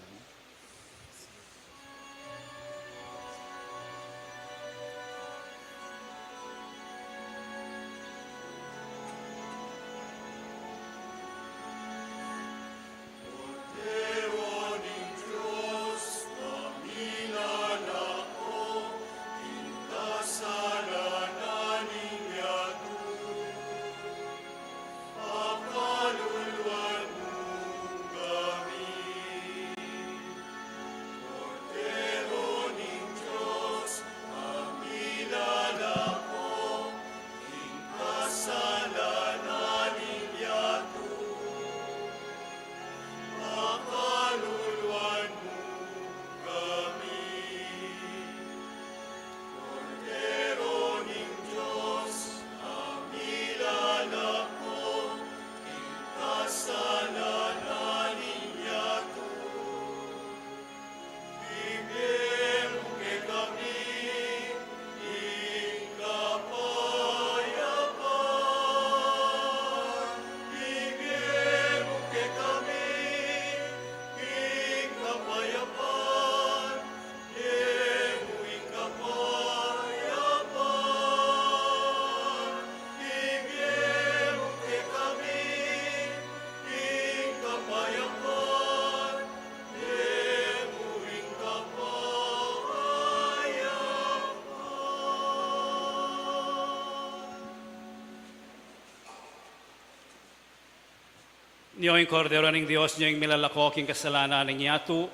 Nyo ing Kordero ning Dios, nyo ing milalako king kasalanan ning yatu,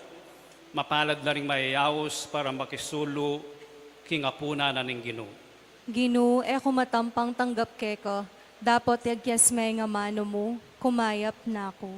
mapalad la ring mayayaus para makisulu king apunan na ning Ginu. Ginu, e ku matampang tanggap keka, dapot yagyas me ing amanu mu, kumayap na ku.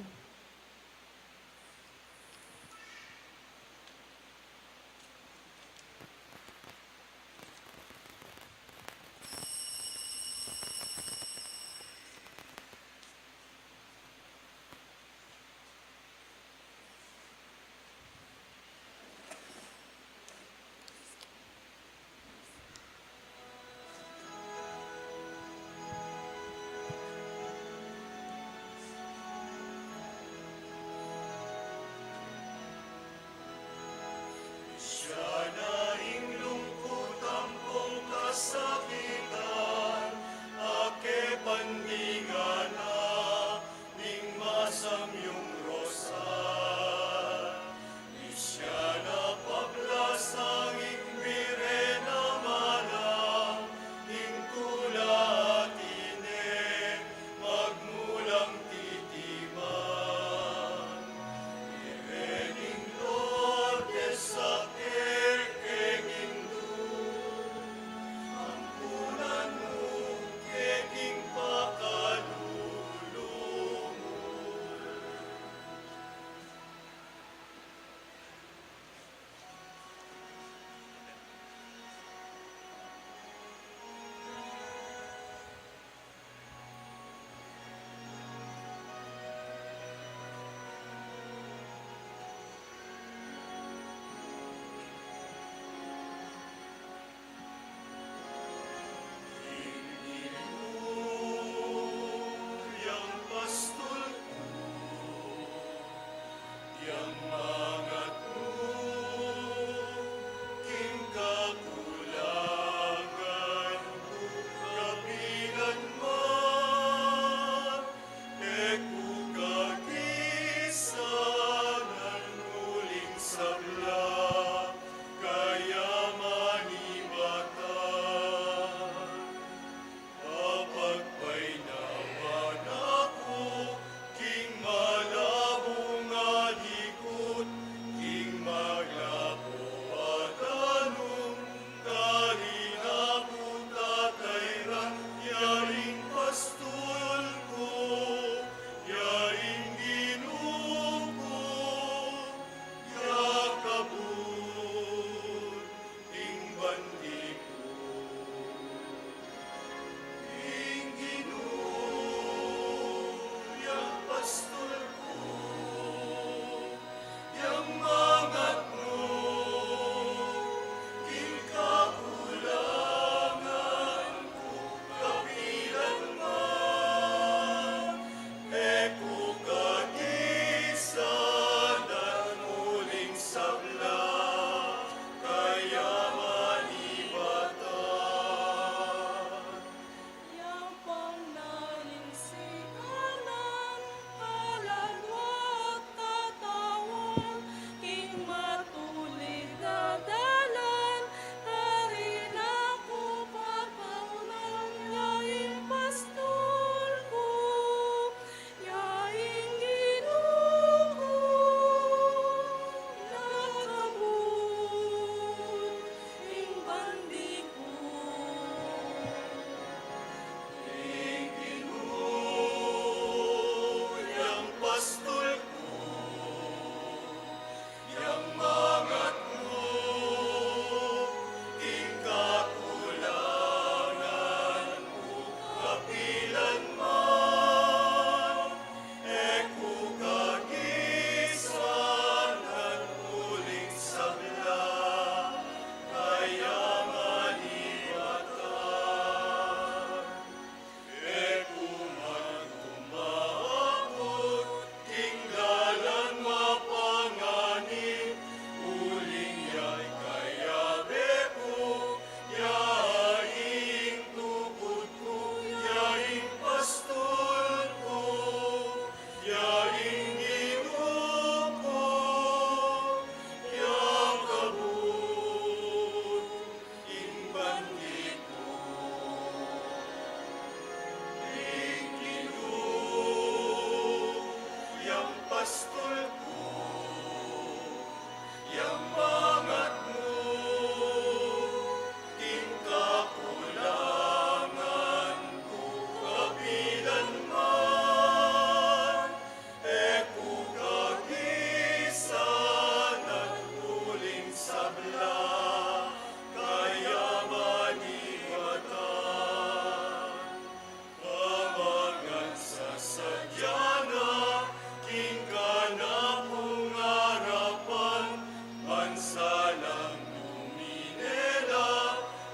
Sabla, kaya manibatan. Papagpainawa na ku king malabung a dikut, king malabung a danum, karina ku tatayran, ya ing pastul ku, ya ing Ginu ku, ya kabud ing bandi ku. Ing Ginu, yang pastul ku, yang mangatmu king kakulangan ku kapilan man. E ku kagisan at uling sabla, kaya manibatan. Yang pangnaling sikanan, kaladwa at katawan, king matulid a dalan, karina ku papaunan, ya ing pastul ku, ya ing Ginu ku, ya kabud ing bandi ku. Ing Ginu, yang pastul ku, yang mangatmu king kakulangan ku kapilan man. E ku kagisan at uling sabla, kaya manibatan. E ku man tumakut king dalan mapanganib, uling ya ing kayabe ku, ya ing tukut ku, ya ing pastul ku, ya ing Ginu ku, ya kabud ing bandi ku. Ing Ginu, yang pastul ku, yang mangatmu king kakulangan ku kapilan man. E ku kagisan at uling sabla, kaya manibatan. Pamangan sasadya na king kanakung arapan, mansalang duminela,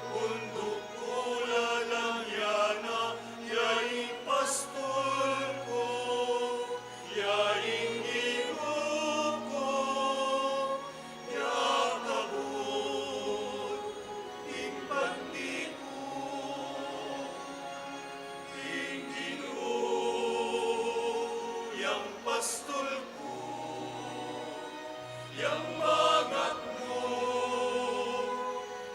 bunduk ku lalang ya na, ya ing pastul ku, ya ing Ginu ku, ya kabud ing bandi ku. Ing Ginu, yang pastul ku, yang mangatmu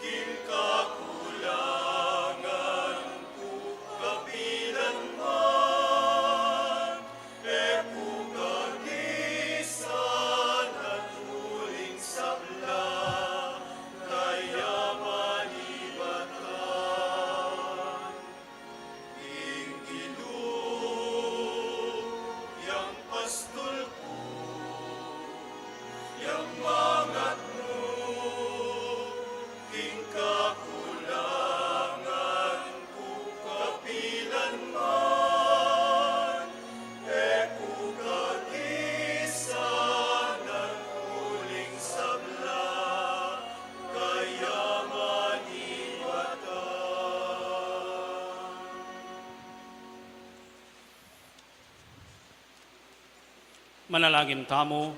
king kakulangan ku kapilan man. E ku kagisan at uling sabla, kaya manibatan. Ing Ginu, yang pastul ku, yang mangatmu king kakulangan ku kapilan man. E ku kagisan at uling sabla, kaya manibatan. Manalangin tamu.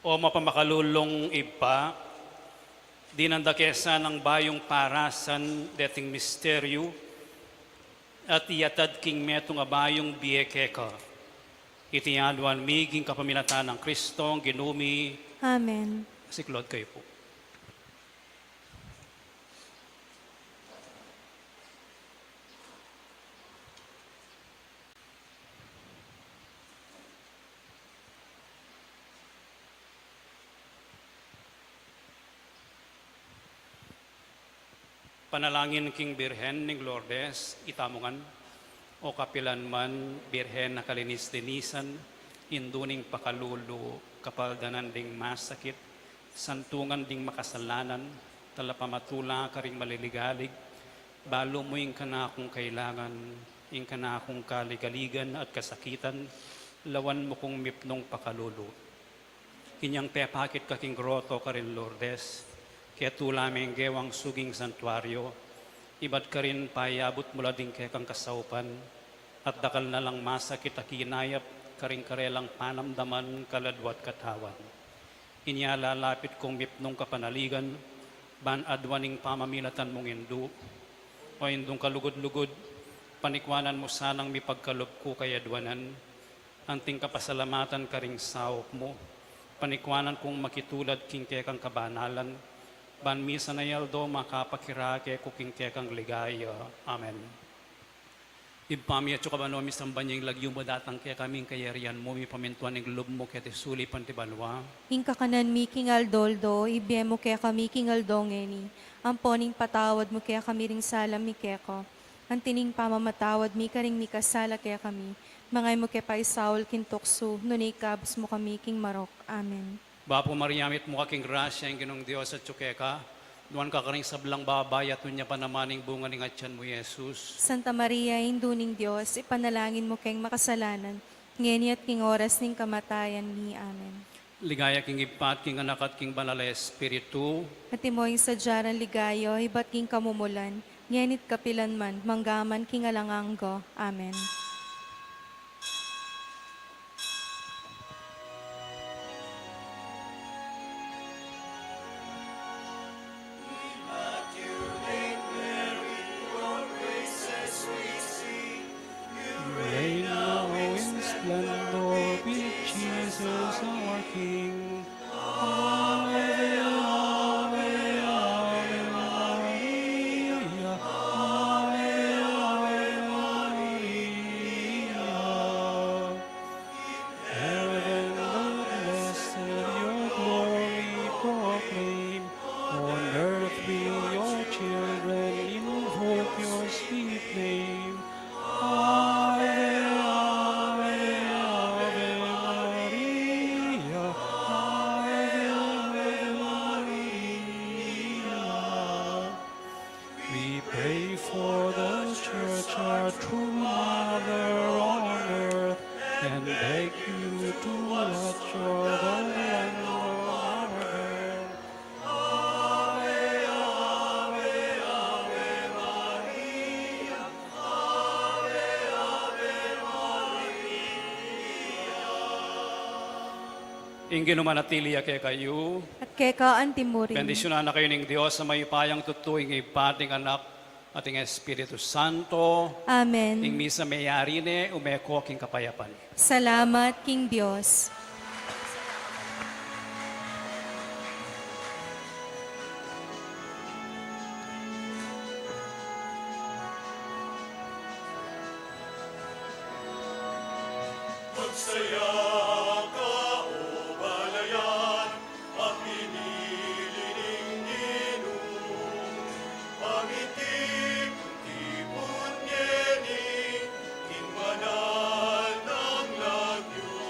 O mapamakalulung Ibpa, dinan da ke sanang bayung parasan deting misteryu at iyatad king metung a bayung bie keka. Iti aduan mi king kapamilatan nang Kristong Ginu mi. Amen. Siklaud kayu pu. Panalangin king Birhen ning Lourdes, itamu ngan. O kapilan man, Birhen a kalinis-linisan, indu ning pakalulu, kapaldanan ding masakit, santungan ding makasalanan, talapamatula karing maliligalig, balu mu ing kanakung kailangan, ing kanakung kaligaligan at kasakitan, lawan mu kung mipnung pakalulu. Inyang pepakit ka king groto karin Lourdes, ketula meng gewang suging santuario, ibat karin payabut mu la ding kekang kasaupan, at dakal na lang masakit a kinayap karing karelang panamdaman, kaladwa at katawan. Inya lalapit kung mipnung kapanaligan, ban aduan ing pamamilatan mung indu. O Indung kalugud-lugud, panikwanan mu sanang mipagkalub ku kayaduanan, anting kapasalamatan karing saup mu, panikwanan kung makitulad king kekang kabanalan, ban misan a aldo makapakirake ku king kekang ligaya. Amen. Ibpa mi, atsu ka banua, misamban ya ing lagyu mu, datang kekami ing kayarian mu, mipamintuan ing lub mu keti sulip anti banua. Ing kakanan mi king aldo-aldo, ibie mu kekami king aldo ngeni, ampo ing patawad mu kekami ring sala mi keka, anti ning pamamatawad mi karing mikasala kekami. Manga e mu ke paisaul king tuksu, nune ikabus mu kami king marok. Amen. Bapu Maria, mitmu ka king grasya, ing Ginung Dios atsu keka, nuan ka karing sablang babai, at nuan ya pa naman ing bunga ning atian mu, Jesus. Santa Maria, Indu ning Dios, ipanalangin mu keng makasalanan, ngeni at king oras ning kamatayan mi. Amen. Ligaya king Ibpa, at king Anak, at king Banal a Espiritu. Antimo ing sadya rang ligaya, ibat king kamumulan, ngeni at kapilan man, mangga man king alang angga. Amen. Reign now in splendor, be Jesus our King. Ave, Ave, Ave Maria. Ave, Ave Maria. Heaven, the blessed, your glory proclaim. On earth be your children, invoke your sweet name. Ave, Ave, Ave Maria. Ave, Ave Maria. We pray for the Church, our true mother on earth, and beg you to watch o'er the land of our birth. Ave, Ave, Ave Maria. Ave, Ave Maria. Ing Ginu manatili ya kekayu. At keka anti murin. Bendisyunan na kayu ning Dios a mayupayang tutu, ing Ibpa, at ing Anak, at ing Espiritu Santo. Amen. Ing misa meyari ne, ume ko king kapayapan. Salamat king Dios. Magsaya ka, o balayan, a pinili ning Ginu, pangitipun-tipun ngeni king banal nang lagyu.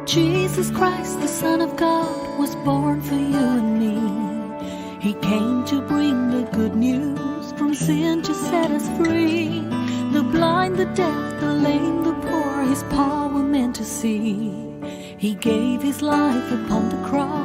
Jesus Christ, the Son of God, was born for you and me. He came to bring the good news, from sin to set us free. The blind, the deaf, the lame, the poor, his power meant to see. He gave his life upon the cross